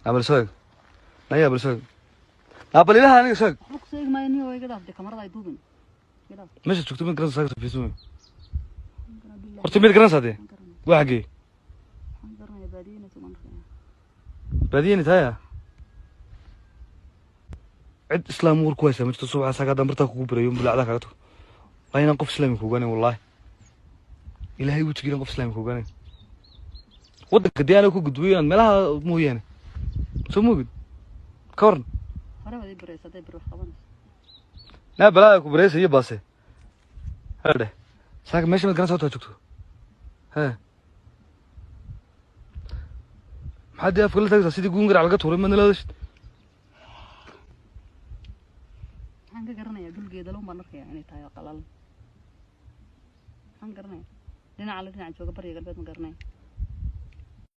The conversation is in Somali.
Naa bal soo eeg, naya bal soo eeg, naa bal ilaha aniga soo eeg. Waxba kusoo eegi maayo niyo, iga dhaaf dee, kamarada ay duubin, iga dhaaf. Meesha joogto mid garanaysaa saaka fiisume? Waxaan garanaa billahi. Horta mid garanaysaa dee? Waxaan garanaya. Waa xaggee? Waxaan garanaya baadiye inay tuman arkaya. Baadiyeni taaya, cid islaam war ku haysaa ma jirto. Subaxa saaka haddaan bartaa kugu barayo, bulacdaa kaaga tago, waa inaan qof islaami kuogaanayn. Wallaahi ilaahay wejigiina qof islaami kuogaanayn. Waddanka dee anaa ku gudbiyo inaad meelaha mooyaane soo moogid ka waran. Hore baad ii baraysa hadday bari wax qabanayso. Naa balaada ku baraysa iyo baase hadhe saaka meesha mad garanaysaa horta joogto he? Maxaad dee afka la taagaysaa sidii guun garac laga tuuray? Madna la hadashid. Waxaan ka garanayaa dhulgeeda lon baan arkayaa inay tahay oo qalalan. Waxaan garanaya dhinaca la dhinaca jooga, bariga galbeed ma garanaya.